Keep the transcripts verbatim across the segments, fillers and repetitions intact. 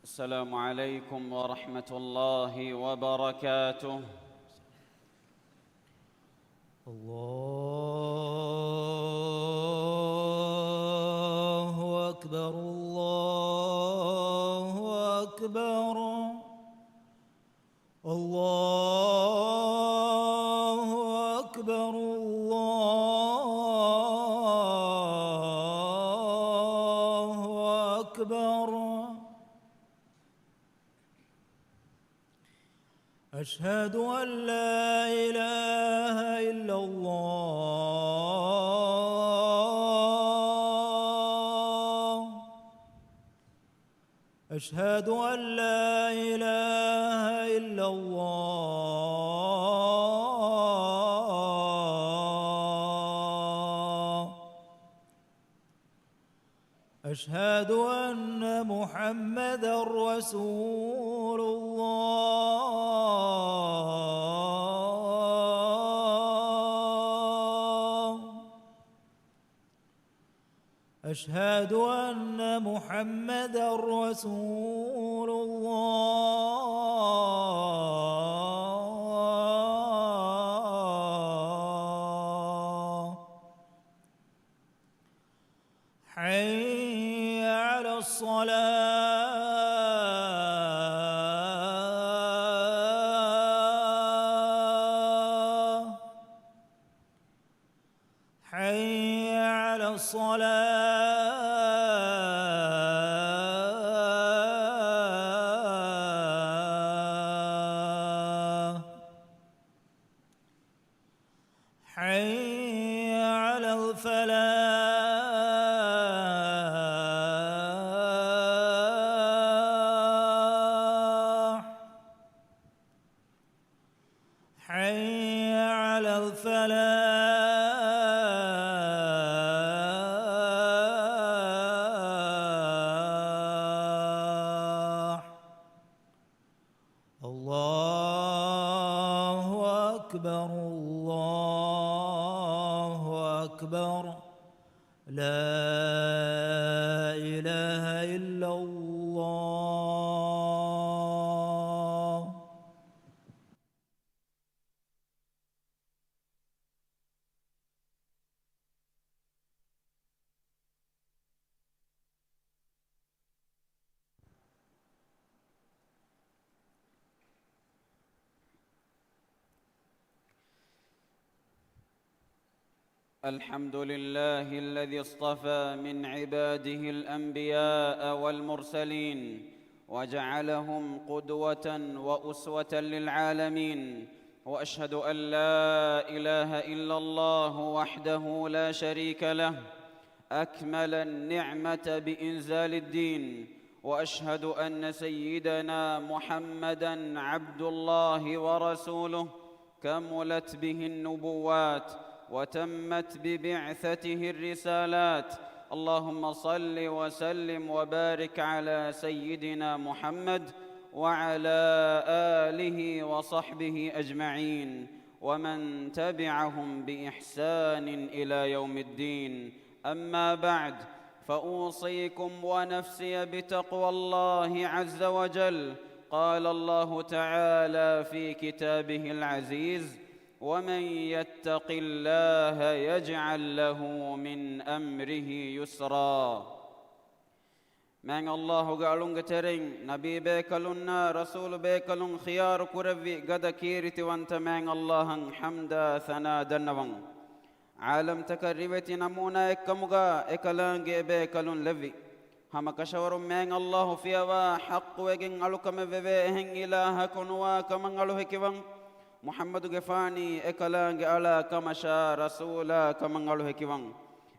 السلام عليكم ورحمة الله وبركاته. الله أكبر، الله أكبر، الله أكبر، الله أكبر. أشهد أن لا إله إلا الله. أشهد أن لا إله إلا الله. أشهد أن محمدا رسول الله. أشهد أن محمدا رسول الله. حي على الصلاة. حي على الصلاة. حي على الفلاح. حي على الفلاح. الله أكبر، الله أكبر. لا إله إلا الله. الحمد لله الذي اصطفى من عباده الأنبياء والمرسلين، وجعلهم قدوة وأسوة للعالمين. وأشهد أن لا إله إلا الله وحده لا شريك له، أكمل النعمة بإنزال الدين. وأشهد أن سيدنا محمدا عبد الله ورسوله، كملت به النبوات وتمت ببعثته الرسالات. اللهم صل وسلم وبارك على سيدنا محمد وعلى آله وصحبه أجمعين ومن تبعهم بإحسان إلى يوم الدين. أما بعد، فأوصيكم ونفسي بتقوى الله عز وجل. قال الله تعالى في كتابه العزيز: ومن يتق الله يجعل له من أمره يسرا. މާތް ﷲ ގެ އަޅުންގެ ތެރެއިން ނަބީ ބޭކަލުންނާ ރަސޫލު ބޭކަލުން ޚިޔާރު ކުރެއްވި ގަދަ ކީރިތިވަންތަ މާތް ﷲ އަށް ޙަމްދާ ޘަނާ ދަންނަވަން. ޢާލަމްތަކަށް ރިވެތި ނަމޫނާއެއްކަމުގަ އެކަލާނގެ އެބޭކަލުން ލެއްވި. ހަމަކަށަވަރުން މާތް ﷲ ފިޔަވާ ޙައްޤުވެގެން އަޅުކަމެއް ވެވޭ އެހެން އިލާހަކު ނުވާ ކަމަށް އަޅު ހެކިވަން. މުޙައްމަދުގެފާނީ އެކަލާނގެ އަޅާ ކަމަށާ ރަސޫލާ ކަމަށް އަޅު ހެކިވަން.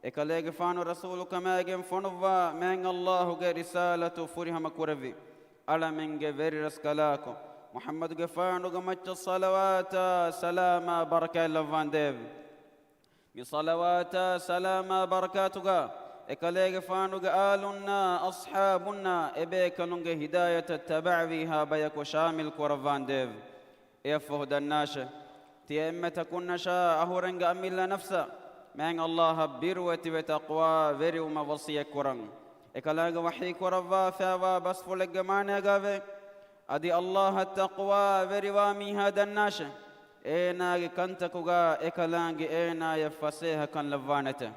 އެކަލޭގެފާނު ރަސޫލުކަމާގެން ފޮނުއްވާ މާތް ﷲ ގެ ރިސާލަތު ފުރިހަމަ ކުރެއްވި އަޅަމެންގެ ވެރިރަސްކަލާކޮ، މުޙައްމަދުގެފާނުގެ މައްޗަށް ޞަލަވާތާ ސަލާމާ ބަރަކާތް ލައްވާނދޭވެ. މި ޞަލަވާތާ ސަލާމާ ބަރަކާތުގަ އެކަލޭގެފާނުގެ އާލުންނާ އަޞްޙާބުންނާ އެބޭކަލުންގެ ހިދާޔަތަށް ތަބަޢަވީހާ ބަޔަކު ޝާމިލް ކުރައްވާނދޭވެ. އެއަށްފަހު ދަންނާށެ، ތިޔަ އެންމެ ތަކުންނަށާ އަހުރެންގެ އަމިއްލަ ނަފްސަށް މާތް ﷲ އަށް ބިރުވެތިވެ ތަޤްވާ ވެރިވުމަށް ވަޞިއްޔަތް ކުރަން. އެކަލާނގެ ވަޙީ ކުރައްވާފައިވާ ބަސްފުޅެއްގެ މާނައިގައިވޭ، އަދި އައްލާހަށް ތަޤްވާވެރިވާ މީހާ ދަންނާށޭ، އޭނާގެ ކަންތަކުގަ އެކަލާނގެ އޭނާޔަށް ފަސޭހަކަން ލައްވާނެތެ.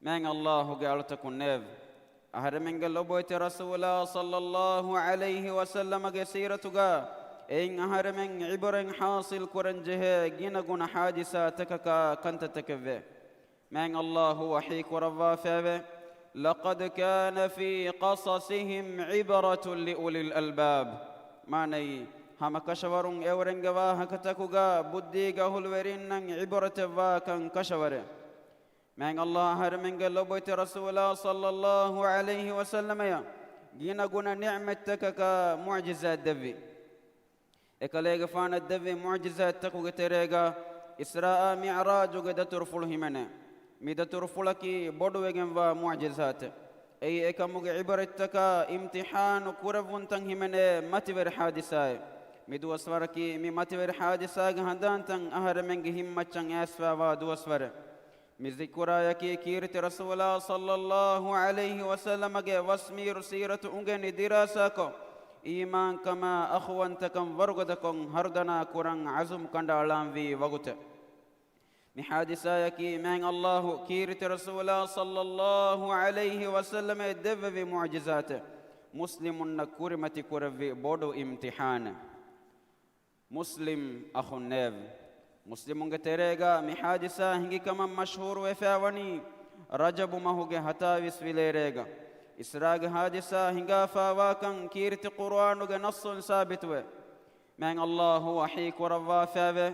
މާތް އައްލާހުގެ އަޅުތަކުންނޭވެ! އަހަރެމެންގެ ލޮބުވެތި ރަސޫލާ ޞައްލައްލާހު ޢަލައިހި ވަސައްލަމަގެ ސީރަތުގަ އެއިން އަހަރެމެން ޢިބްރަތް ޙާޞިލް ކުރަން ޖެހޭ ގިނަ ގުނަ ޙާދިސާތަކަކާ ކަންތައްތަކެއްވޭ. މާތް އައްލާހު ވަޙީ ކުރައްވާފައިވޭ، لقد كان في قصصهم عبرة لأولي الألباب. މާނައީ، ހަމަ ކަށަވަރުން އެއުރެންގެ ވާހަކަތަކުގަ ބުއްދީގެ އަހުލުވެރިންނަށް ޢިބްރަތެއް ވާކަން ކަށަވަރޭ. މާތް އައްލާހު އަހަރެމެންގެ ލޮބުވެތި ރަސޫލާ ޞައްލައްލާހު ޢަލައިހި ވަސައްލަމަޔަށް ގިނަ ގުނަ ނިޢުމަތްތަކަކާ މުޢުޖިޒާތް ދެއްވި. އެކަލޭގެފާނަށް ދެއްވި މުޢުޖިޒާތްތަކުގެ ތެރޭގަ އިސްރާއާ މިޢުރާޖުގެ ދަތުރުފުޅު ހިމެނޭ. މި ދަތުރުފުޅަކީ ބޮޑުވެގެންވާ މުޢުޖިޒާތެއް. އެއީ އެކަމުގެ ޢިބްރަތްތަކާ އިމްތިޙާނު ކުރެއްވުންތައް ހިމެނޭ މަތިވެރި ޙާދިސާއެއް. މި ދުވަސްވަރަކީ މި މަތިވެރި ޙާދިސާގެ ހަނދާންތައް އަހަރެމެންގެ ހިތްމައްޗަށް އައިސްފައިވާ ދުވަސްވަރެއް. މި ޒިކުރާޔަކީ ކީރިތި ރަސޫލާ ޞައްލައްލާހު ޢަލައިހި ވަސައްލަމަގެ ވަސްމީރު ސީރަތު އުނގެނި ދިރާސާކޮށް، އީމާންކަމާ އަޚުވަންތަކަން ވަރުގަދަކޮށް ހަރުދަނާ ކުރަން ޢަޒުމް ކަނޑައަޅާންވީ ވަގުތެއް. މި ޙާދިސާޔަކީ މާތް އައްލާހު ކީރިތި ރަސޫލާ ޞައްލައްލާހު ޢަލައިހި ވަސައްލަމައަށް ދެއްވެވި މުޢުޖިޒާތެއް، މުސްލިމުންނަށް ކުރިމަތި ކުރެއްވި ބޮޑު އިމްތިޙާނެއް. މުސްލިމް އަޚުންނޭވެ! މުސްލިމުންގެ ތެރޭގަ މި ޙާދިސާ ހިނގި ކަމަށް މަޝްހޫރުވެފައިވަނީ ރަޖަބު މަހުގެ ހަތާވީސް ވިލޭރޭގަ އިސްރާގެ ޙާދިސާ ހިނގާފައިވާކަން ކީރިތި ޤުރުއާނުގެ ނައްޞުން ސާބިތުވޭ. މާތް އައްލާހު ވަޙީ ކުރައްވާފައިވޭ،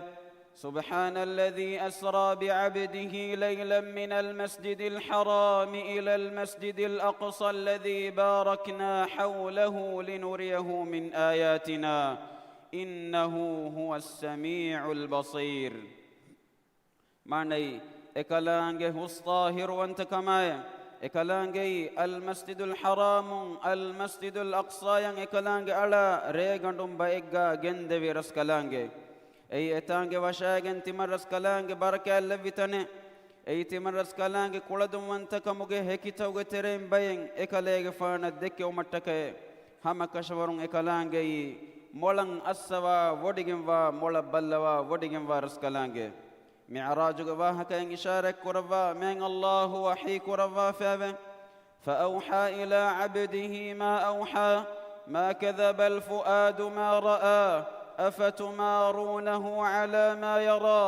سبحان الذي أسرى بعبده ليلا من المسجد الحرام إلى المسجد الأقصى الذي باركنا حوله لنريه من آياتنا إنه هو السميع البصير. މާނައީ، އެކަލާނގެ ހުސް ޠާހިރުވަންތަކަމާއި، އެކަލާނގެއީ އަލްމަސްޖިދުލް ޙަރާމުން އަލްމަސްޖިދުލް އަޤްޞާޔަށް އެކަލާނގެ އަޅާ ރޭގަނޑުން ބައެއްގާ ގެންދެވި ރަސްކަލާނގެ. އެއީ އެތާނގެ ވަށައިގެން ތިމަންރަސްކަލާނގެ ބަރަކާތް ލެއްވި ތަނެއް. އެއީ ތިމަންރަސްކަލާނގެ ކުޅަދުންވަންތަކަމުގެ ހެކިތަކުގެ ތެރެއިން ބައެއް އެކަލޭގެފާނަށް ދެއްކެވުމަށްޓަކައި. ހަމަ ކަށަވަރުން އެކަލާނގެއީ މޮޅަށް އައްސަވާ ވޮޑިގެންވާ، މޮޅަށް ބައްލަވާ ވޮޑިގެންވާ ރަސްކަލާނގެ. މިޢުރާޖުގެ ވާހަކައިން އިޝާރަތް ކުރައްވާ މާތް އައްލާހު ވަޙީ ކުރައްވާފައިވޭ، فأوحى إلى عبده ما أوحى، ما كذب الفؤاد ما رأى، أفتمارونه على ما يرى،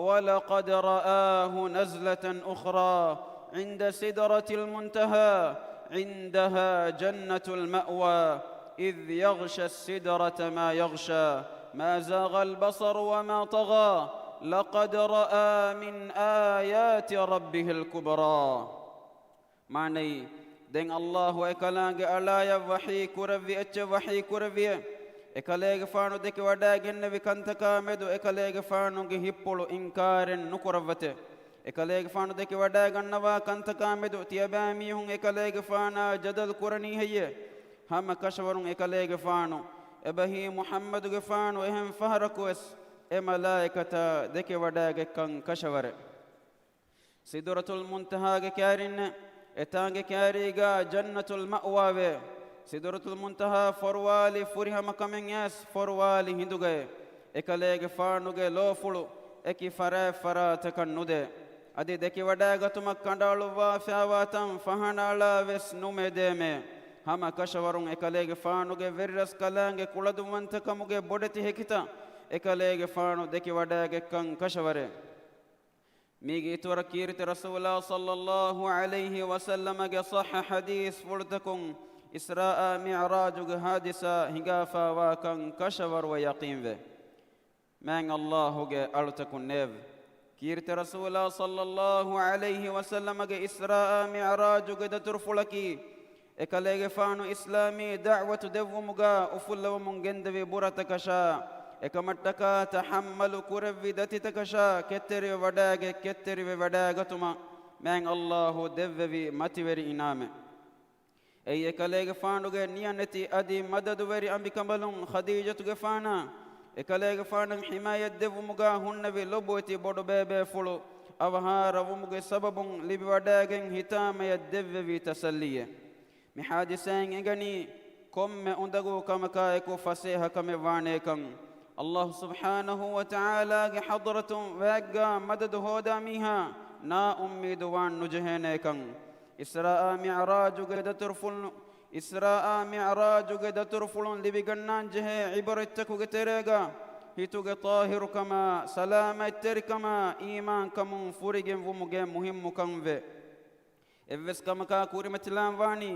ولقد رآه نزلة أخرى عند سدرة المنتهى، عندها جنة المأوى، إذ يغشى السدرة ما يغشى، ما زاغ البصر وما طغى، لقد رأى من آيات ربه الكبرى. މާނައީ، ދެން އައްލާހު އެކަލާނގެ އަޅާޔަށް ވަޙީ ކުރެއްވި އެއްޗެއް ވަޙީ ކުރެއްވިއޭ. އެކަލޭގެފާނު ދެކެވަޑައިގެންނެވި ކަންތަކާ މެދު އެކަލޭގެފާނުގެ ހިތްޕުޅު އިންކާރެއް ނުކުރައްވަތޭ. އެކަލޭގެފާނު ދެކެވަޑައިގަންނަވާ ކަންތަކާ މެދު ތިޔަބައިމީހުން އެކަލޭގެފާނާ ޖަދަލު ކުރަނީ ހެއްޔޭ؟ ހަމަ ކަށަވަރުން އެކަލޭގެފާނު އެބަހީ މުޙައްމަދުގެފާނު އެހެން ފަހަރަކުވެސް އެ މަލާއިކަތާ ދެކެވަޑައިގެއްކަން ކަށަވަރެއް. ސިދުރަތުލް މުންތަހާގެ ކައިރިންނޭ، އެތާނގެ ކައިރީގާ ޖަންނަތުލް މައުވާވޭ. ސިދުރަތުލް މުންތަހާ ފޮރުވާލި ފުރިހަމަ ކަމެއް އައިސް ފޮރުވާލި ހިނދުގައޭ. އެކަލޭގެފާނުގެ ލޯފުޅު އެކި ފަރާތް ފަރާތަކަށް ނުދޭ. އަދި ދެކެވަޑައިގަތުމަށް ކަނޑައަޅުއްވާފައިވާ ތަން ފަހަނައަޅާވެސް ނުމެދޭމޭ. ހަމަ ކަށަވަރުން އެކަލޭގެފާނުގެ ވެރިރަސްކަލާނގެ ކުޅަދުންވަންތަކަމުގެ ބޮޑެތި ހެކިތައް އެކަލޭގެފާނު ދެކެވަޑައިގެއްކަން ކަށަވަރޭ. މީގެ އިތުވަރަށް ކީރިތި ރަސޫލާ ޞައްލައްލާހު ޢަލައިހި ވަސައްލަމަގެ ޞައްޙަ ޙަދީޘްފުޅުތަކުން އިސްރާއާ މިޢުރާޖުގެ ޙާދިސާ ހިނގާފައިވާކަން ކަށަވަރުވެ ޔަޤީންވޭ. މާތް އައްލާހުގެ އަޅުތަކުންނޭވެ! ކީރިތި ރަސޫލާ ޞައްލައްލާހު ޢަލައިހި ވަސައްލަމަގެ އިސްރާއާ މިޢުރާޖުގެ ދަތުރުފުޅަކީ، އެކަލޭގެފާނު އިސްލާމީ ދަޢުވަތު ދެއްވުމުގާ އުފުއްލަވަމުން ގެންދެވި ބުރަތަކަށާ، އެކަމަށްޓަކާ ތަޙައްމަލު ކުރެއްވި ދަތިތަކަށާ ކެތްތެރިވެވަޑައިގެ، ކެތްތެރިވެވަޑައިގަތުމަށް މާތް އައްލާހު ދެއްވެވި މަތިވެރި އިނާމެއް. އެއީ އެކަލޭގެފާނުގެ ނިޔަނެތި އަދި މަދަދުވެރި އަނބިކަނބަލުން ޚަދީޖަތުގެފާނާ، އެކަލޭގެފާނަށް ޙިމާޔަތް ދެއްވުމުގާ ހުންނެވި ލޮބުވެތި ބޮޑުބޭބޭފުޅު އަވަހާރަވުމުގެ ސަބަބުން ލިބިވަޑައިގެން ހިތާމަޔަށް ދެއްވެވީ ތަސައްލީއެއް. މި ހާދިސާއިން އެނގަނީ ކޮންމެ އުނދަގޫ ކަމަކާއެކު ފަސޭހަ ކަމެއް ވާނޭކަން. އައްލާހު ސުބްޙާނަހޫ ވަތަޢާލާގެ ޙަޟްރަތުން ވައެއްގާ މަދަދު ހޯދާ މީހާ ނާއުއްމީދު ވާން ނުޖެހޭނޭކަން. އިސްރާއާ މިޢުރާޖުގެ ދަތުރުފުޅު، އިސްރާއާ މިޢުރާޖުގެ ދަތުރުފުޅުން ލިބިގަންނާން ޖެހޭ ޢިބްރަތްތަކުގެ ތެރޭގަ ހިތުގެ ޠާހިރުކަމާ، ސަލާމަތްތެރިކަމާ، އީމާންކަމުން ފުރިގެންވުމުގެ މުހިއްމުކަންވެ. އެއްވެސް ކަމަކާ ކުރިމަތިލާން ވާނީ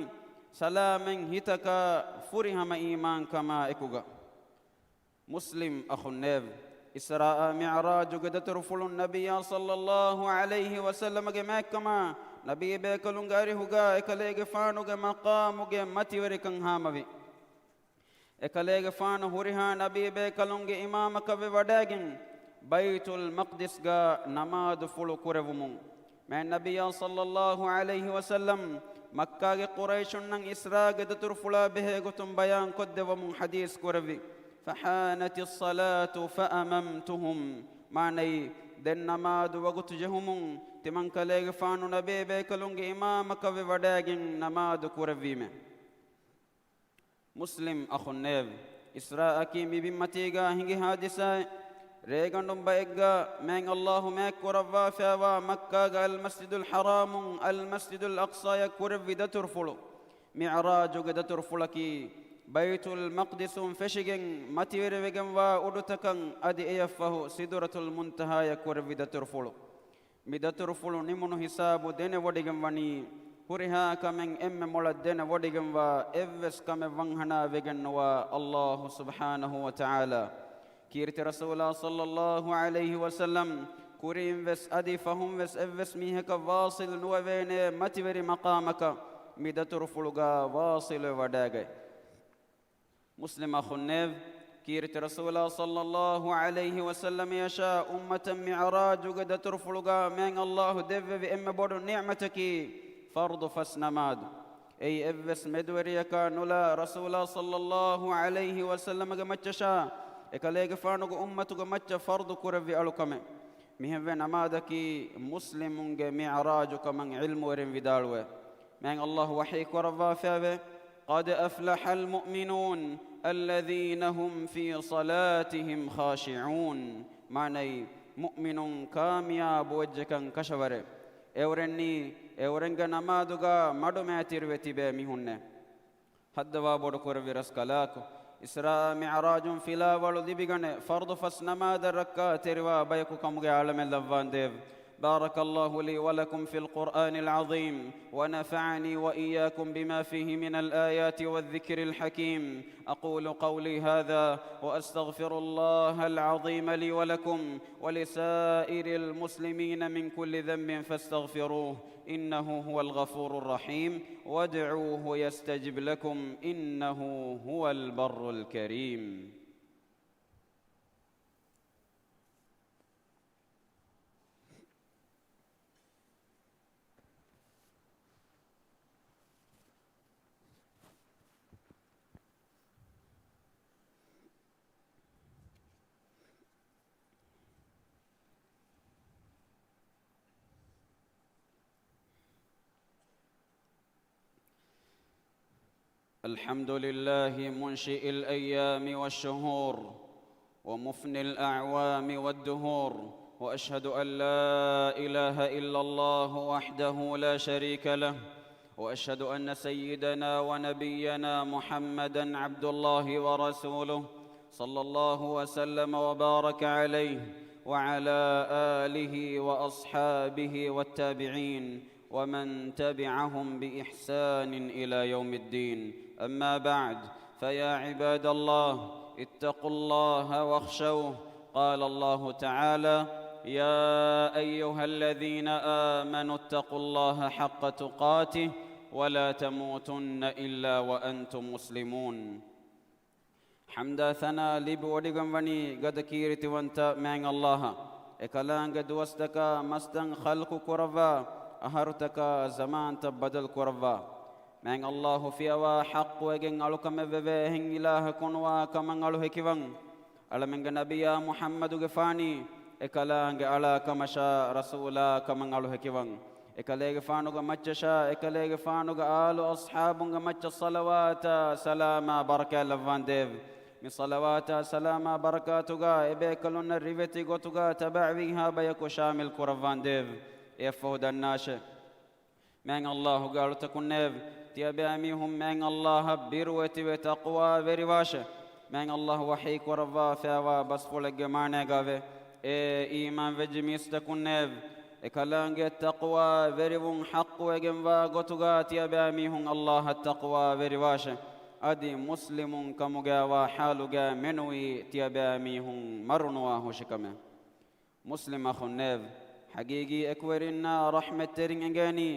ސަލާމަތް ހިތަކާ ފުރިހަމަ އީމާންކަމާ އެކުގަ. މުސްލިމް އަޚުންނޭވެ! އިސްރާއާ މިޢުރާޖުގެ ދަތުރުފުޅުން ނަބިއްޔާ ޞައްލައްލާހު ޢަލައިހި ވަސައްލަމަގެ މާތްކަމާ، ނަބީ ބޭކަލުންގެ އަރިހުގާ އެކަލޭގެފާނުގެ މަޤާމުގެ މަތިވެރިކަން ހާމަވި. އެކަލޭގެފާނު ހުރިހާ ނަބީ ބޭކަލުންގެ އިމާމަކަށްވެ ވަޑައިގެން، ބައިތުލް މަޤްދިސްގާ ނަމާދުފުޅު ކުރެވުމުން، މާތް ނަބިއްޔާ ޞައްލައްލާހު ޢަލައިހި ވަސައްލަމް މައްކާގެ ޤުރައިޝުންނަށް އިސްރާގެ ދަތުރުފުޅާ ބެހޭ ގޮތުން ބަޔާންކޮށްދެއްވަމުން ޙަދީޘް ކުރެއްވި. فحانت الصلاة فأممتهم، މާނައީ، ދެން ނަމާދު ވަގުތު ޖެހުމުން، ތިމަންކަލޭގެފާނު ނަބީ ބޭކަލުންގެ އިމާމަކަށްވެ ވަޑައިގެން ނަމާދު ކުރެއްވީމެ. މުސްލިމް އަޚުންނޭވެ! އިސްރާއަކީ މި ބިންމަތީގާ ހިނގި ހާދިސާއެއް. ރޭގަނޑުން ބައެއްގާ މާތް އައްލާހު މާތްކުރައްވާފައިވާ މައްކާގެ އަލްމަސްޖިދުލް ޙަރާމުން އަލްމަސްޖިދުލް އަޤްޞާޔަށް ކުރެއްވި ދަތުރުފުޅު. މިޢުރާޖުގެ ދަތުރުފުޅަކީ ބައިތުލް މަޤްދިސުން ފެށިގެން މަތިވެރިވެގެންވާ އުޑުތަކަށް އަދި އެޔަށްފަހު ސިދުރަތުލް މުންތަހާޔަށް ކުރެއްވި ދަތުރުފުޅު. މި ދަތުރުފުޅު ނިމުނު ހިސާބު ދެނެވޮޑިގެން ވަނީ، ހުރިހާ ކަމެއް އެންމެ މޮޅަށް ދެނެވޮޑިގެންވާ އެއްވެސް ކަމެއް ވަންހަނާ ވެގެންނުވާ އައްލާހު ސުބްޙާނަހޫ ވަތަޢާލާ. ކީރިތި ރަސޫލާ ޞައްލައްލާހު ޢަލައިހި ވަސައްލަމް ކުރިންވެސް އަދި ފަހުންވެސް އެއްވެސް މީހަކަށް ވާޞިލް ނުވެވޭނޭ މަތިވެރި މަޤާމަކަށް މި ދަތުރުފުޅުގާ ވާޞިލުވެ ވަޑައިގަތް. މުސްލިމް އަޚުންނޭވެ! ކީރިތި ރަސޫލާ ޞައްލައްލާހު ޢަލައިހި ވަސައްލަމަޔަށާ އުއްމަތަށް މިޢުރާޖުގެ ދަތުރުފުޅުގާ މާތް އައްލާހު ދެއްވެވި އެންމެ ބޮޑު ނިޢުމަތަކީ ފަރްޟު ފަސް ނަމާދު. އެއީ އެއްވެސް މެދުވެރިޔަކާ ނުލާ ރަސޫލާ ޞައްލައްލާހު ޢަލައިހި ވަސައްލަމަގެ މައްޗަށާ އެކަލޭގެފާނުގެ އުއްމަތުގެ މައްޗަށް ފަރްޟު ކުރެއްވި އަޅުކަމެއް. މިހެންވެ ނަމާދަކީ މުސްލިމުންގެ މިޢުރާޖު ކަމަށް ޢިލްމުވެރިން ވިދާޅުވޭ. މާތް އައްލާހު ވަޙީ ކުރައްވާފައިވޭ، قد أفلح المؤمنون الذين هم في صلاتهم خاشعون. މާނައީ، މުއުމިނުން ކާމިޔާބު ވެއްޖެކަން ކަށަވަރޭ. އެއުރެންނީ، އެއުރެންގެ ނަމާދުގާ މަޑުމައިތިރިވެ ތިބޭ މީހުންނޭ. ހައްދަވާ ބޮޑުކުރެއްވި ރަސްކަލާކޮ، އިސްރާއާ މިޢުރާޖުން ފިލާވަޅު ލިބިގަނެ، ފަރްޟު ފަސް ނަމާދަށް ރައްކާތެރިވާ ބަޔަކު ކަމުގެ އާޅަމެއް ލައްވާނދޭވެ. بارك الله لي ولكم في القرآن العظيم، ونفعني وإياكم بما فيه من الآيات والذكر الحكيم. أقول قولي هذا وأستغفر الله العظيم لي ولكم ولسائر المسلمين من كل ذنب فاستغفروه، إنه هو الغفور الرحيم، وادعوه يستجب لكم، إنه هو البر الكريم. الحمد لله منشئ الأيام والشهور ومفني الأعوام والدهور، وأشهد أن لا إله إلا الله وحده لا شريك له، وأشهد أن سيدنا ونبينا محمدا عبد الله ورسوله، صلى الله وسلم وبارك عليه وعلى آله وأصحابه والتابعين ومن تبعهم بإحسان إلى يوم الدين. أما بعد، فيا عباد الله، اتقوا الله واخشوه. قال الله تعالى: يا أيها الذين آمنوا اتقوا الله حق تقاته ولا تموتن إلا وأنتم مسلمون. ޙަމްދާ ޘަނާ ލިބިވޮޑިގެންވަނީ ގަދަ ކީރިތިވަންތަ މާތް އައްލާހަށް. އެކަލާނގެ ދުވަސްތަކާ މަސްތައް ޚަލްޤު ކުރައްވާ، އަހަރުތަކާ ޒަމާންތައް ބަދަލު ކުރައްވާ. މާތް އައްލާހު ފިޔަވާ ޙައްޤުވެގެން އަޅުކަމެއްވެވޭ އެހެން އިލާހަކު ނުވާ ކަމަށް އަޅު ހެކިވަން. އަޅަމެންގެ ނަބިއްޔާ މުޙައްމަދުގެފާނީ، އެކަލާނގެ އަޅާ ކަމަށާ ރަސޫލާ ކަމަށް އަޅު ހެކިވަން. އެކަލޭގެފާނުގެ މައްޗަށާ، އެކަލޭގެފާނުގެ އާލު އަޞްޙާބުންގެ މައްޗަށް ޞަލަވާތާ ސަލާމާ ބަރަކާތް ލައްވާނދޭވެ. މި ޞަލަވާތާ ސަލާމާ ބަރަކާތުގާ އެބޭކަލުންނަށް ރިވެތި ގޮތުގާ ތަބަޢަވީހާ ބަޔަކު ޝާމިލް ކުރައްވާނދޭވެ. އެއަށްފަހު ދަންނާށޭ. މާތް ﷲ ގެ އަޅުތަކުންނޭވެ! ތިޔަބައިމީހުން މާތް ﷲ އަށް ބިރުވެތިވެ ތަޤްވާވެރިވާށޭ. މާތް ﷲ ވަޙީ ކުރައްވާފައިވާ ބަސްފުޅެއްގެ މާނައިގައިވޭ، އޭ އީމާންވެއްޖެ މީސްތަކުންނޭވެ! އެކަލާނގެ ތަޤްވާވެރިވުން ޙައްޤުވެގެންވާ ގޮތުގާ ތިޔަބައިމީހުން ﷲ އަށް ތަޤްވާވެރިވާށޭ. އަދި މުސްލިމުން ކަމުގައިވާ ޙާލުގައި މެނުވީ ތިޔަބައިމީހުން މަރުނުވާ ހުށިކަމެއް. މުސްލިމް އަޚުންނޭވެ! ޙަޤީޤީ އެކުވެރިންނާ ރަޙްމަތްތެރިން އެނގޭނީ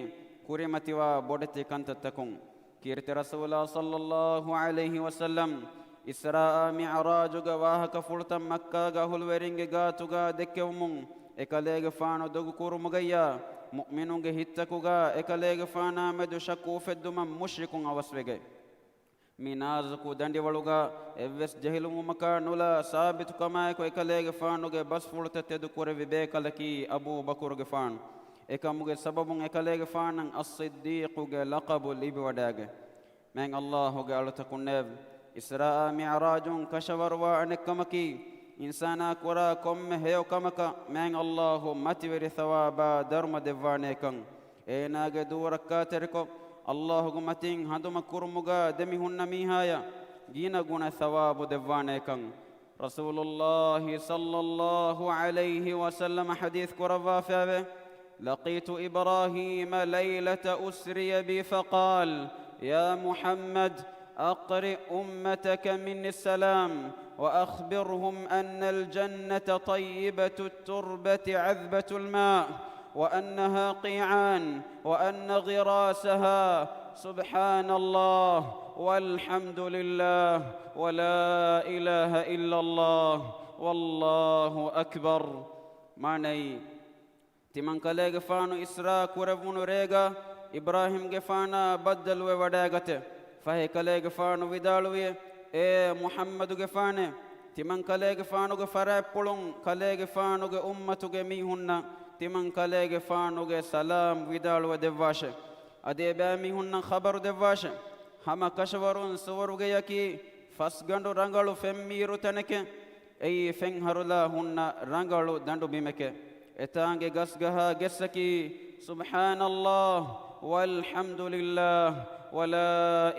ކުރިމަތިވާ ބޮޑެތި ކަންތައްތަކުން. ކީރިތި ރަސޫލާ ޞައްލައްލާހު ޢަލައިހި ވަސައްލަމް އިސްރާއާ މިޢުރާޖުގެ ވާހަކަފުޅުތައް މައްކާގެ އަހުލުވެރިންގެ ގާތުގާ ދެއްކެވުމުން، އެކަލޭގެފާނު ދޮގު ކުރުމުގައްޔާ މުއުމިނުންގެ ހިތްތަކުގާ އެކަލޭގެފާނާ މެދު ޝައްކު އުފެއްދުމަށް މުޝްރިކުން އަވަސްވެގަތް. މި ނާޒުކު ދަނޑިވަޅުގަ އެއްވެސް ޖެހިލުންވުމަކާ ނުލާ ސާބިތުކަމާއެކު އެކަލޭގެފާނުގެ ބަސްފުޅުތައް ތެދުކުރެއްވި ބޭކަލަކީ އަބޫބަކުރުގެފާނު. އެކަމުގެ ސަބަބުން އެކަލޭގެފާނަށް އައްޞިއްދީޤުގެ ލަޤަބު ލިބިވަޑައިގަތް. މާތް ﷲ ގެ އަޅުތަކުންނޭވެ! އިސްރާއާ މިޢުރާޖުން ކަށަވަރުވާ އަނެއްކަމަކީ، އިންސާނާ ކުރާ ކޮންމެ ހެޔޮ ކަމަކަށް މާތް ﷲ މަތިވެރި ޘަވާބާ ދަރުމަ ދެއްވާނޭކަން. އޭނާގެ ދޫ ރައްކާތެރިކޮށް، ﷲ ގެ މަތިން ހަނދުމަ ކުރުމުގަ ދެމިހުންނަ މީހާޔަށް ގިނަގުނަ ޘަވާބު ދެއްވާނޭކަން. ރަސޫލުﷲ ޞައްލައްލާހު ޢަލައިހި ވަސައްލަމަ ޙަދީޘް ކުރައްވާފައިވޭ، لقيت إبراهيم ليلة أسري بي فقال: يا محمد، أقرئ أمتك مني السلام، وأخبرهم أن الجنة طيبة التربة عذبة الماء، وأنها قيعان، وأن غراسها، سبحان الله، والحمد لله، ولا إله إلا الله، والله أكبر. މާނައީ، ތިމަން ކަލޭގެފާނު އިސްރާ ކުރެއްވުނު ރޭގަ އިބްރާހީމްގެފާނާ ބައްދަލުވެވަޑައިގަތެ. ފަހެ ކަލޭގެފާނު ވިދާޅުވި، އޭ މުޙައްމަދުގެފާނޭ! ތިމަން ކަލޭގެފާނުގެ ފަރާތްޕުޅުން ކަލޭގެފާނުގެ އުއްމަތުގެ މީހުންނަށް ތިމަން ކަލޭގެފާނުގެ ސަލާމް ވިދާޅުވެ ދެއްވާށޭ. އަދި އެބައިމީހުންނަށް ޚަބަރު ދެއްވާށޭ، ހަމަ ކަށަވަރުން ސުވަރުގެޔަކީ ފަސްގަނޑު ރަނގަޅު ފެންމީރު ތަނެކޭ. އެއީ ފެންހަރުލާ ހުންނަ ރަނގަޅު ދަނޑުބިމެކޭ. އެތާނގެ ގަސްގަހާ ގެއްސަކީ، سبحان الله، والحمد لله، ولا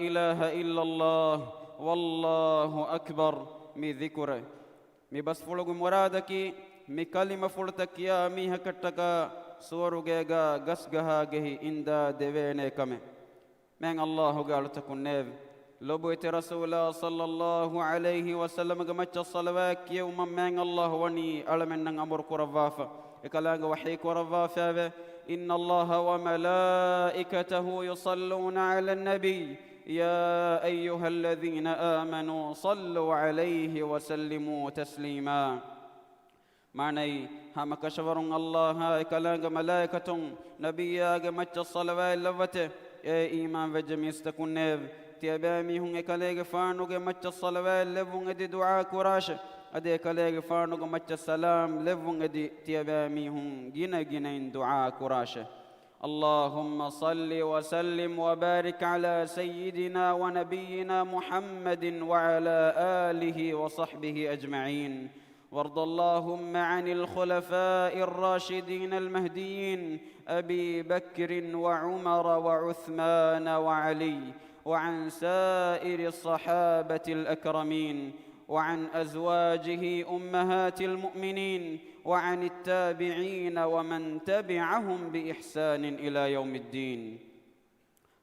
إله إلا الله، والله أكبر، މި ޛިކުރެއް. މި ބަސްފުޅުގެ މުރާދަކީ، މި ކަލިމަފުޅުތައް ކިޔާ މީހަކަށްޓަކާ ސުވަރުގޭގަ ގަސްގަހާ ގެހި އިންދާ ދެވޭނޭ ކަމެއް. މާތް ﷲ ގެ އަޅުތަކުންނޭވެ! ލޮބުވެތި ރަސޫލާ ޞައްލައްލާހު ޢަލައިހި ވަސައްލަމަގެ މައްޗަށް ޞަލަވާތް ކިޔެވުމަށް މާތް ﷲ ވަނީ އަޅަމެންނަށް އަމުރު ކުރައްވާފަ. އެކަލާނގެ ވަޙީ ކުރައްވާފައިވޭ، إن الله وملائكته يصلون على النبي يا أيها الذين آمنوا صلوا عليه وسلموا تسليما. މާނައީ، ހަމަކަށަވަރުން ﷲ އާ އެކަލާނގެ މަލާއިކަތުން ނަބިއްޔާގެ މައްޗަށް ޞަލަވާތް ލައްވަތެ. އޭ އީމާންވެއްޖެ މީސްތަކުންނޭވެ! ތިޔަބައިމީހުން އެކަލޭގެފާނުގެ މައްޗަށް ޞަލަވާތް ލެއްވުން އެދި ދުޢާ ކުރާށެ. އަދި އެކަލޭގެފާނުގެ މައްޗަށް ސަލާމް ލެއްވުން އެދި ތިޔަބައިމީހުން ގިނަ ގިނައިން ދުޢާ ކުރާށެ. اللهم صل وسلم وبارك على سيدنا ونبينا محمد وعلى آله وصحبه أجمعين. وارض اللهم عن الخلفاء الراشدين المهديين أبي بكر وعمر وعثمان وعلي، وعن سائر الصحابة الأكرمين، وعن أزواجه أمهات المؤمنين، وعن التابعين ومن تبعهم بإحسان إلى يوم الدين.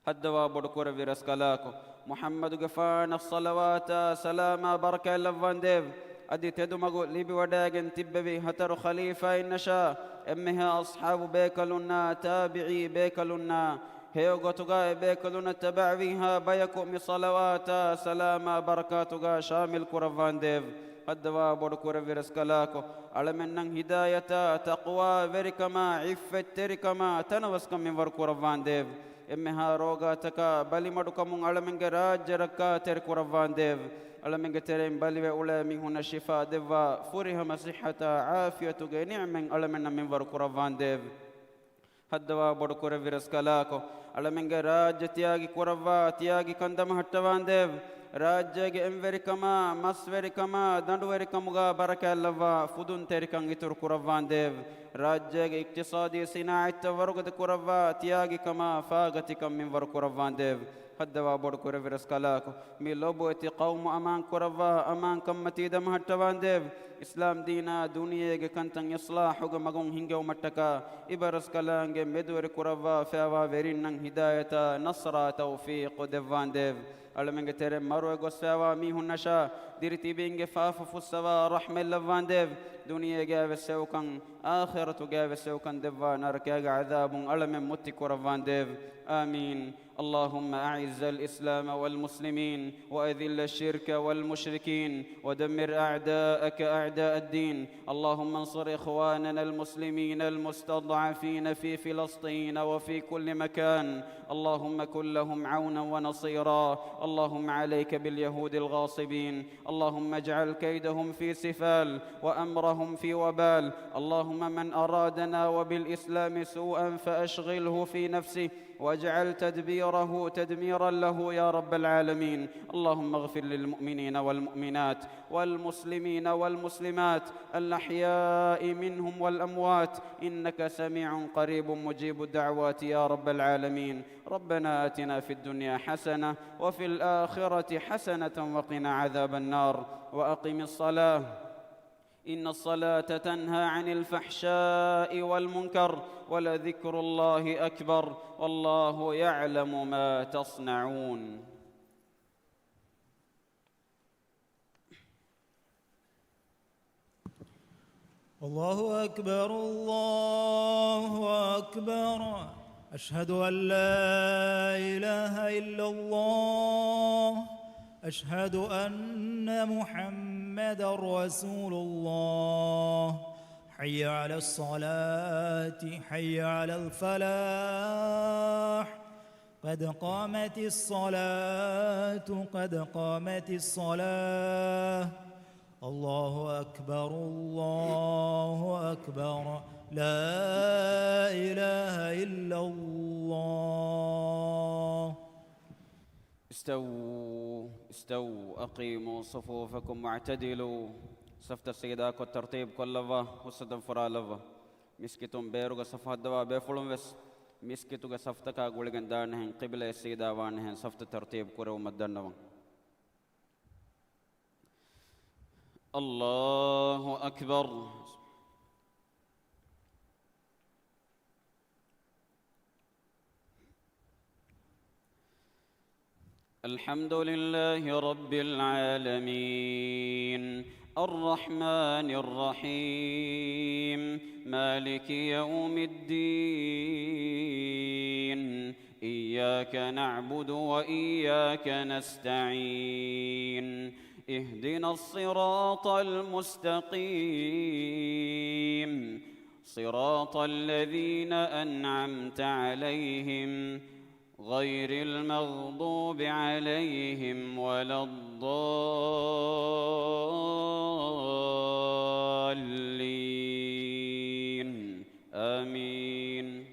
ހައްދަވާ ބޮޑުކުރެއްވި ރަސްކަލާކޮ، މުޙައްމަދުގެފާނަށް ޞަލަވާތާ ސަލާމާ ބަރަކާތް ލައްވާނދޭވެ! އަދި ތެދުމަގު ލިބިވަޑައިގެން ތިއްބެވި ހަތަރު ޚަލީފާއިންނަށާ، އެންމެހާ އަޞްޙާބު ބޭކަލުންނާ، ތާބިޢީ ބޭކަލުންނާ، ހެޔޮ ގޮތުގަ އެބޭކަލުންނަށް ތަބަޢަވީހާ ބަޔަކު މި ޞަލަވާތާ ސަލާމާ ބަރަކާތުގަ ޝާމިލް ކުރައްވާނދޭވެ! ހައްދަވާ ބޮޑުކުރެއްވި ރަސްކަލާކޮ، އަޅަމެންނަށް ހިދާޔަތާ، ތަޤްވާވެރިކަމާ، ޢިއްފަތްތެރިކަމާ، ތަނަވަސްކަން މިންވަރު ކުރައްވާނދޭވެ! އެންމެހާ ރޯގާތަކާ ބަލިމަޑުކަމުން އަޅަމެންގެ ރާއްޖެ ރައްކާތެރި ކުރައްވާނދޭވެ. އަޅަމެންގެ ތެރެއިން ބަލިވެ އުޅޭ މީހުންނަށް ޝިފާ ދެއްވާ، ފުރިހަމަ ސިއްހަތާ ޢާފިޔަތުގެ ނިޢުމަތް އަޅަމެންނަށް މިންވަރު ކުރައްވާނދޭވެ. ހައްދަވާ ބޮޑު ކުރެއްވި ރަސްކަލާކޮ، އަޅަމެންގެ ރާއްޖެ ތިޔާގި ކުރައްވާ، ތިޔާގިކަން ދަމަހައްޓަވާނދޭވެ. ރާއްޖޭގެ އެންވެރިކަމާ، މަސްވެރިކަމާ، ދަނޑުވެރިކަމުގާ ބަރަކާތްލައްވާ، ފުދުންތެރިކަން އިތުރު ކުރައްވާނދޭވެ. ރާއްޖޭގެ އިޤްތިޞާދީ ސިނާޢަތްތައް ވަރުގަދަ ކުރައްވާ، ތިޔާގިކަމާ، ފާގަތިކަން މިންވަރު ކުރައްވާނދޭވެ. ހައްދަވާ ބޮޑު ކުރެއްވި ރަސްކަލާކޮ، މި ލޯބުވެތި ޤައުމު އަމާން ކުރައްވާ، އަމާންކަންމަތީ ދަމަހައްޓަވާނދޭވެ. އިސްލާމް ދީނާ ދުނިޔޭގެ ކަންތައް އިޞްލާޙުގެ މަގުން ހިންގެވުމަށްޓަކާ، އިބަރަސްކަލާނގެ މެދުވެރި ކުރައްވާފައިވާ ވެރިންނަށް ހިދާޔަތާ ނަޞްރާ ތައުފީޤު ދެއްވާނދޭވެ. އަޅަމެންގެ ތެރެއިން މަރުވެ ގޮސްފައިވާ މީހުންނަށާ، ދިރިތިބީންގެ ފާފަ ފުއްސަވާ ރަޙްމަތްލައްވާނދޭވެ. ދުނިޔޭގައިވެސް ހެޔޮކަން، އާޚިރަތުގައިވެސް ހެޔޮކަން ދެއްވާ، ނަރަކައިގެ ޢަޛާބުން އަޅަމެން މުއްތި ކުރައްވާނދޭވެ. އާމީން. اللهم أعز الإسلام والمسلمين وأذل الشرك والمشركين ودمر أعداءك أعداء الدين. اللهم انصر إخواننا المسلمين المستضعفين في فلسطين وفي كل مكان. اللهم كن لهم عونا ونصيرا. اللهم عليك باليهود الغاصبين. اللهم اجعل كيدهم في سفال وأمرهم في وبال. اللهم من أرادنا وبالإسلام سوءا فأشغله في نفسه واجعل تدبيره تدميرا له يا رب العالمين. اللهم اغفر للمؤمنين والمؤمنات والمسلمين والمسلمات الأحياء منهم والأموات إنك سميع قريب مجيب الدعوات يا رب العالمين. ربنا آتنا في الدنيا حسنة وفي الآخرة حسنة وقنا عذاب النار. وأقم الصلاة إن الصلاة تنهى عن الفحشاء والمنكر ولذكر الله أكبر والله يعلم ما تصنعون. الله أكبر، الله أكبر. أشهد أن لا إله إلا الله. أشهد أن محمدا رسول الله. حي على الصلاة، حي على الفلاح. قد قامت الصلاة، قد قامت الصلاة. الله أكبر، الله أكبر. لا إله إلا الله. استووا، استووا، أقيموا صفوفكم واعتدلوا. ސަފްތައް ސީދާކޮށް ތަރުތީބު ކޮށްލައްވާ، ހުސްއަދަން ފުރާލައްވާ. މިސްކިތުން ބޭރުގަ ސަފު ހައްދަވާ ބޭފުޅުން ވެސް މިސްކިތުގެ ސަފްތަކާ ގުޅިގެން ދާނެހެން، ޤިބްލައަށް ސީދާވާނެހެން ސަފްތައް ތަރުތީބު ކުރެވުމަށް ދަންނަވަން. الله أكبر. الحمد لله رب العالمين. الرحمن الرحيم. مالك يوم الدين. إياك نعبد وإياك نستعين. اهدنا الصراط المستقيم. صراط الذين أنعمت عليهم غير المغضوب عليهم ولا الضالين. آمين.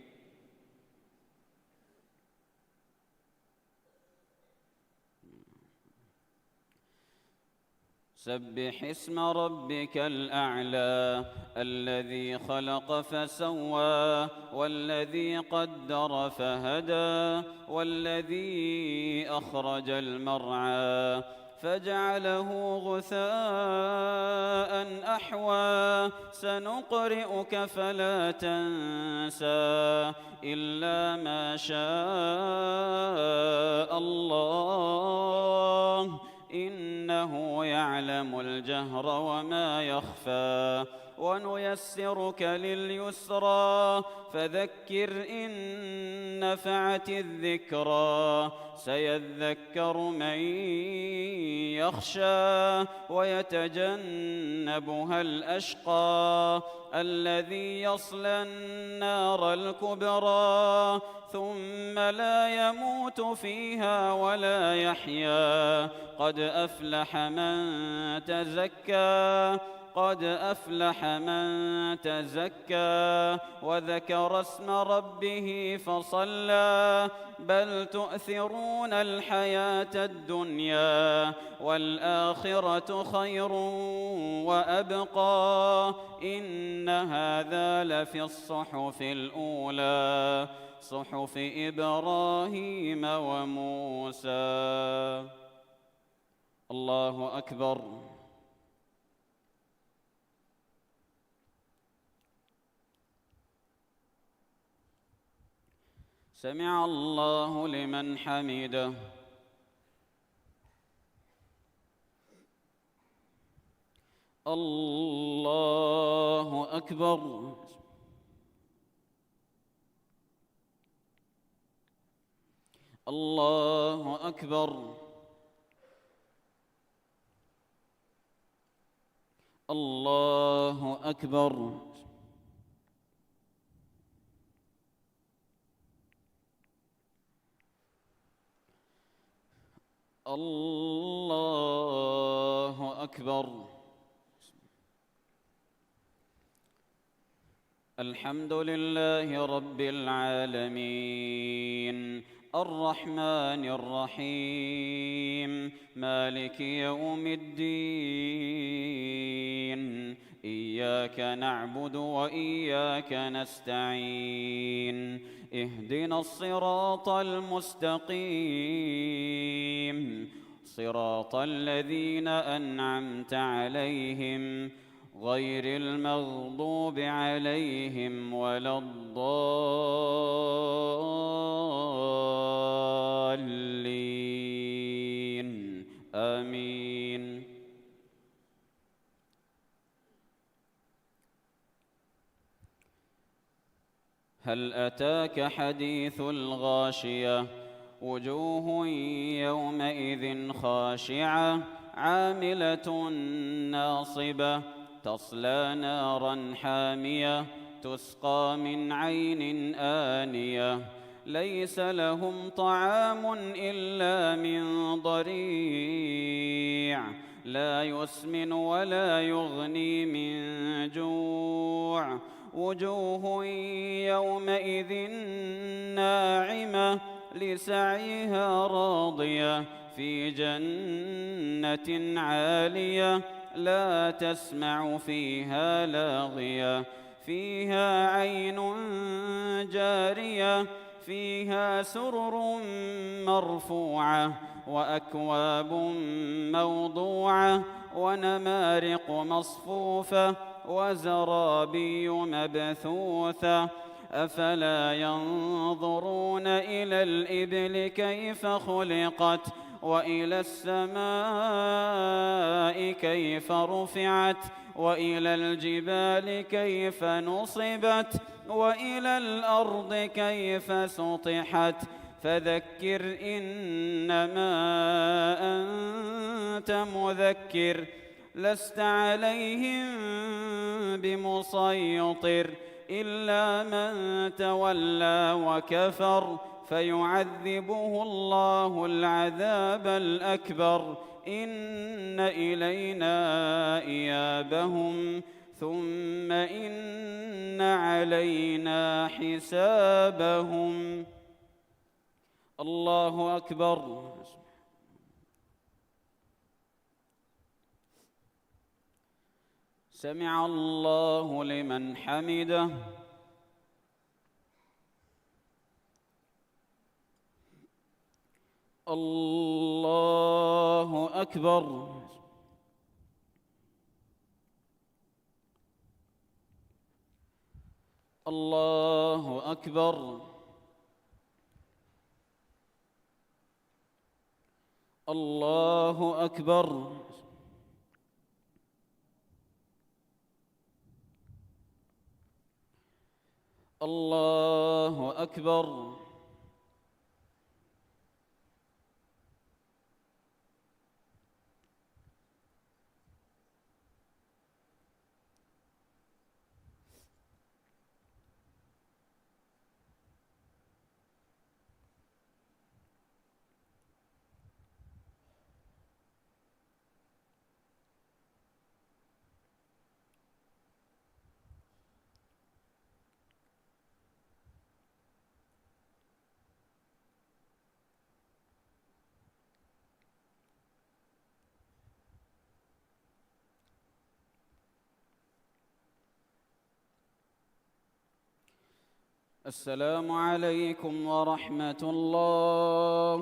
سبح اسم ربك الأعلى الذي خلق فسوى والذي قدر فهدى والذي أخرج المرعى فجعله غثاء أحوى سنقرئك فلا تنسى إلا ما شاء الله إنه يعلم الجهر وما يخفى. ونيسرك لليسرى، فذكر إن نفعت الذكرى، سيذكر من يخشى ويتجنبها الأشقى الذي يصلى النار الكبرى ثم لا يموت فيها ولا يحيا، قد أفلح من تزكى، قد أفلح من تزكى وذكر اسم ربه فصلى، بل تؤثرون الحياة الدنيا والآخرة خير وأبقى، إن هذا لفي الصحف الأولى، صحف إبراهيم وموسى. الله أكبر. سمع الله لمن حمده. الله أكبر. الله أكبر. الله أكبر. الله أكبر. الحمد لله رب العالمين، الرحمن الرحيم، مالك يوم الدين، إياك نعبد وإياك نستعين، اهدنا الصراط المستقيم، صراط الذين أنعمت عليهم، غير المغضوب عليهم ولا الضالين. آمين. هل أتاك حديث الغاشية، وجوه يومئذ خاشعة، عاملة ناصبة، تصلى نارا حامية، تسقى من عين آنية، ليس لهم طعام إلا من ضريع، لا يسمن ولا يغني من جوع، وجوه يومئذ ناعمة، لسعيها راضية، في جنة عالية، لا تسمع فيها لاغية، فيها عين جارية، فيها سرر مرفوعة، وأكواب موضوعة، ونمارق مصفوفة، وزرابي مبثوثة. أفلا ينظرون إلى الإبل كيف خلقت، وإلى السماء كيف رفعت، وإلى الجبال كيف نصبت، وإلى الأرض كيف سطحت. فذكر إنما أنت مذكر، لست عليهم بمسيطر، إلا من تولى وكفر، فيعذبه الله العذاب الأكبر، إن إلينا إيابهم، ثم إن علينا حسابهم. الله أكبر. سمع الله لمن حمده. الله أكبر. الله أكبر. الله أكبر. الله أكبر. السلام عليكم ورحمة الله.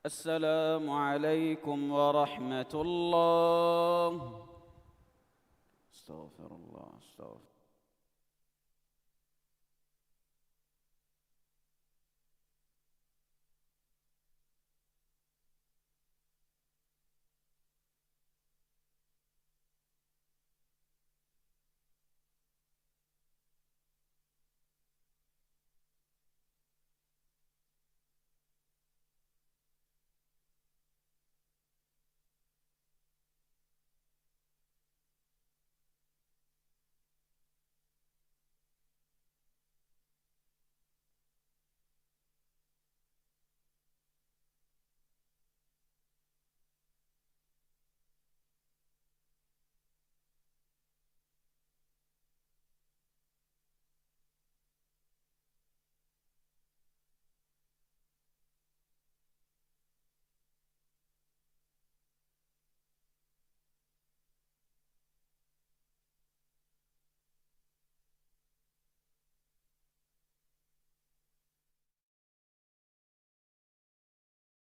السلام عليكم ورحمة الله. أستغفر الله، أستغفر.